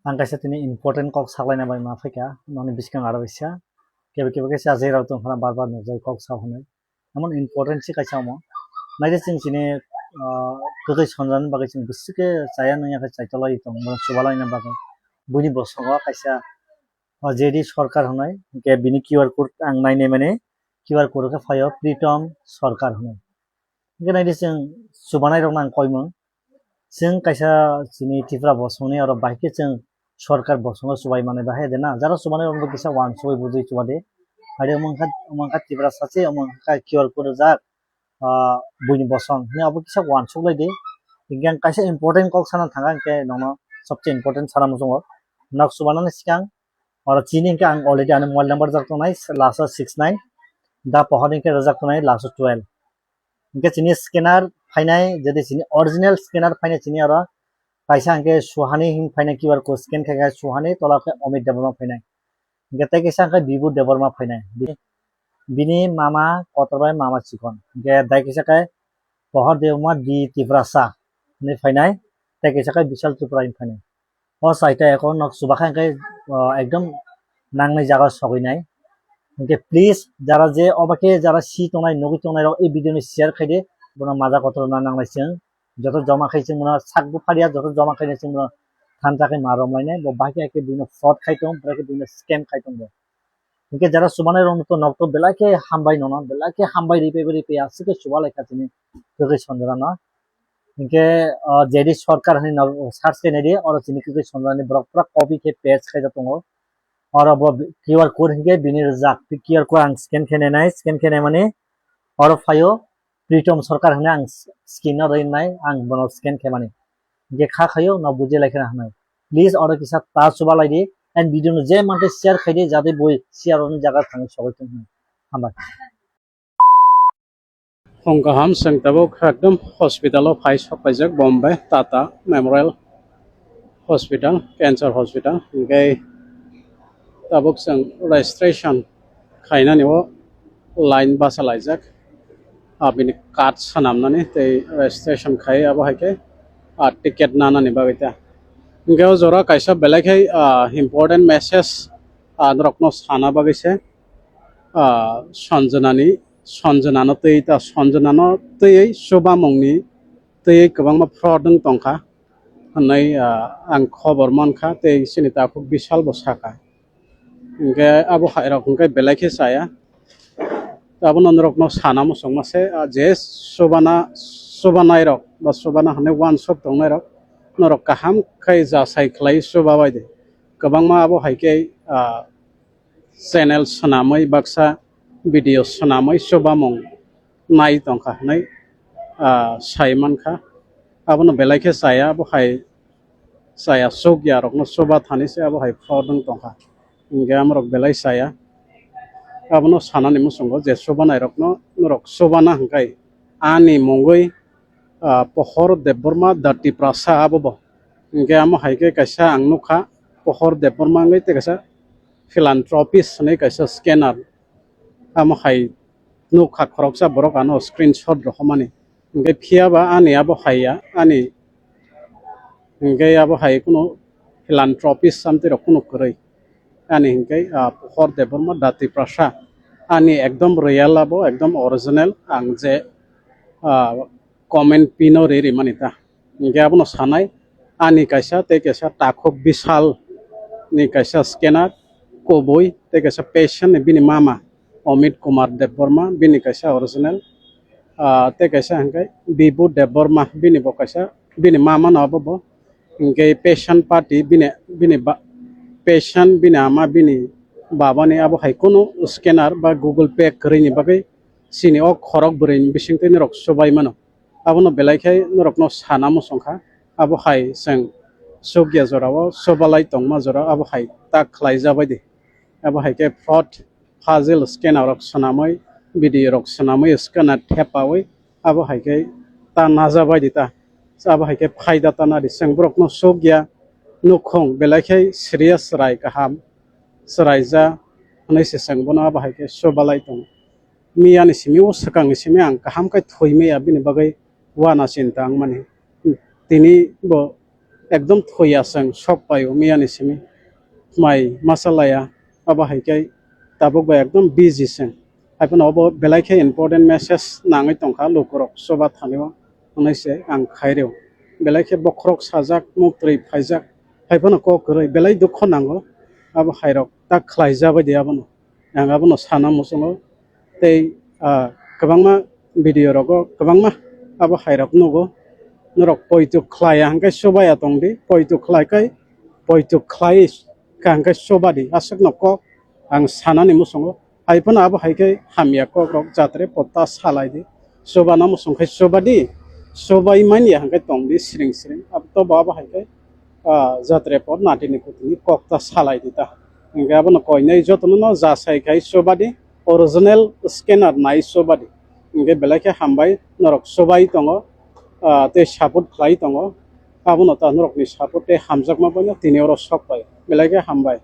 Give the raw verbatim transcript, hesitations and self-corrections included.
Ang kaisa tini important kok saklaina bai ma phaikha, nokni biskang aro kaisa. Kebe kebe khe chajairok tongphano bar bar nukjagwi kok sa hwnwi. Emon important se kaisa omo. Naidi chwng chini, ah, kwtwi sonjani bagwi chwng bwswk khe chaya nungya khe chaitolai tong, bono chubalaina bagwi. Buini bosongo kaisa, ah, J D Sarkar hwnwi, hwnkhe bini Q R code ang nainai mani, Q R code khe phaio Pritom Sarkar hwnwi. Hwnkhe naidi chwng chubanairokno ang koimung. Chwng kaisa chini Tripura bosongni oro bahai khe chwng sorkar bosongo chubai manwi bahai de na. Jara chubanai rokno kisa uansugui bujui chuba de. Haide omo wngkha, omo wngkha Tiprasa se, omo wngkha Q R code rijak, ah, buini bosong. Hwnwi abo kisa uansuk lai di. Hwnkhe ang kaisa important kok sana thangkha, hwnkhe nono sobse important sana muchungo. Nok chubanani swkang oro chini hwnkhe ang already ani mobile number rijak tongnai, last o six nine, da pohor hwnkhe rijak tongnai, last o twelve. Hwnkhe chini scanner phainai, jodi chini original scanner phainai chini oro kaisa hwnkhe Suhani hin phainai, Q R code scan khaikha Suhani, tola khe Amit Debbarma phainai. Hwnkhe tei kaisa hwnkhe Bibu Debbarma phainai. Bi-, bini mama kotor bai mama chikon. Hwnkhe dai kaisa khe Pohor Debbarma D Tiprasa hinwi phainai, tei kaisa khe Bishal Tripura hinwi phainai. O saita eko nok chuba kha hwnkhe, o, ekdom nangnai jaga o sogwi nai. Hwnkhe please, jara je obo khe jara si tongnai, nugwi tongnai rok, e video no share khai di, bono maja kotor na nangnai chwng. Joto joma khai chwng bono sak buphar ya, joto joma khai chwng bono thansa khai ma rom lainai, bo bahai khe buino fraud khai tong, bahai khe buino scam khai tong bo. Hwnkhe jara chubanai rokno to nok to belai khe hambai nono, belai khe hambai ripe ripe aswk khe chuba lai kha chini kwrwi sonjra no. Hwnkhe, o, J D Sarkar hinwi no search khe nai di, oro chini kwrwi sonjra ni borok pura copy khe paste khai jak tongo. Oro bo Q R code hwnkhe bini rijak, Q R code ang scan khe nai nai, scan khe nai mani oro phaio Pritom Sarkar hinwi ang screen no rinai, ang bono scan khe mani. Hwnkhe kha khaio no buji lai kheno hinwi. Please oro kisa ta chuba lai di and video no je mantwi share khai di, jate bui share rokni jaga thangwi sogwi tong hinwi. Hambai. Hong kaham, chwng tabuk ekdom hospital o phai sok paijak, Bombay Tata Memorial Hospital, Cancer Hospital. Hwnkhe tabuk chwng registration khainani o line bacha laijak. Ah, bini card swnamnani tei registration khai, abo hai khe, ah, ticket nanani bagwi ta. Hwnkhe o jora kaisa belai khai, ah, important message, ah, norokno sana bagwi se, ah, Sanjana ni, Sanjana no twi ta, Sanjana no twiwi chubamung ni twiwi kwbangma fraud wng tongkha hinwi, ah, ang khobor mankha tei chini takhuk Bishal bo sakha. Hwnkhe abo hai rok hwnkhe belai khe chaya. Abono norokno sana muchungma se, ah, je chubana, chubanai rok ba chubana hinwi uansuk tongnai rok, norok kaham khai jasai khlai chuba bai di. Kwbangma abo hai khe, ah, channel swnamwi baksa video swnamwi chubamung nai tongkha hinwi, ah, sai mankha. Abono belai khe chaya, abo hai chaya, chukya rokno chuba thani se abo hai fraud wng tongkha. Hwnkhe amorok belai chaya. Abono sanani muchungo je chubanai rokno norok chubana hwnkhe ani mungwi, ah, Pohor Debbarma da Tiprasa abo bo. Hwnkhe amo hai khe kaisa ang nukha, Pohor Debbarma wngwi tei kaisa philanthropist hinwi kaisa scanner. Amo hai nukha khoroksa borok ano screenshot rohormani. Hwnkhe phiya ba ani abo hai ya, ani hwnkhe abo hai kunu philanthropist samtwi rok kunu kwrwi. Ani hwnkhe, ah, Pohor Debbarma da Tiprasa. Ani ekdom real abo, ekdom original. Ang je, ah, comment pino ri rimani ta. Hwnkhe abono sanai, ani kaisa tei kaisa takhuk Bishal ni kaisa scanner, kubui tei kaisa patient ni bini mama Amit Kumar Debbarma, bini kaisa original, ah, tei kaisa hwnkhe Bibu Debbarma, bini bo kaisa, bini mama no abo bo, hwnkhe patient party bini, bini ba-, patient bini ama, bini baba ni abo hai kunu scanner ba Google Pay kwrwi ni bagwi chini o khorok bwrwi ni bisingtwi norok chubai mano. Abono belai khe norokno sana muchungkha. Abo hai chwng chukya jorao chubalai tongma jorao abo hai ta khlai jabai di. Abo hai khe fraud, fajil scanner rok swnamwi, video rok swnamwi scanner thepawi abo hai khe ta najabai di ta. Abo hai khe phaida ta nadi chwng borokno chukya nukhung belai khe serious chwrai kaham chwraija hwnwi se chwng bono abo hai khe chubalai tongo. Miyani simi o swkangni simi ang kaham khe thwi maya, bini bagwi uanachinta wngmani. Tini bo ekdom thoya chwng sok pai o miya ni simi. Mai masa laya, abo hai khe tabuk bai ekdom busy chwng. Hai phano obo belai khe important message nangwi tongkha lukurok choba thani o hwnwi se ang khai rw. Belai khe bokhorok sajak, muktwi phaijak, hai phano kok kwrwi belai dukho nango. Abo hairok ta khlai ja bai di abono. Ang abono sana muchungo. Tei, ah, kwbangma video rogo kwbangma abo hairok nugo. Norok poito khlai ya hwnkhe choba ya tong di, poito khlai khai, poito khlai kha hwnkhe choba di, aswkno kok ang sanani muchungo. Hai phano abo hai khe hamya kok rok jatre potta salai di. Choba na muchung khai choba di, chobai man ya hwnkhe tong di siring siring. Abo to bo abo hai khe ah, jatre por natini kutini kok ta salai di ta. Hingke abono koinai jotono no jasai khai sobadi, original scanner nai sobadi. Hingke belai khe hambai norok sobai tongo, ah, tei support khlai tongo. Abono ta norokni support tei hamjakma boino tini oro sok pai. Belai khe hambai.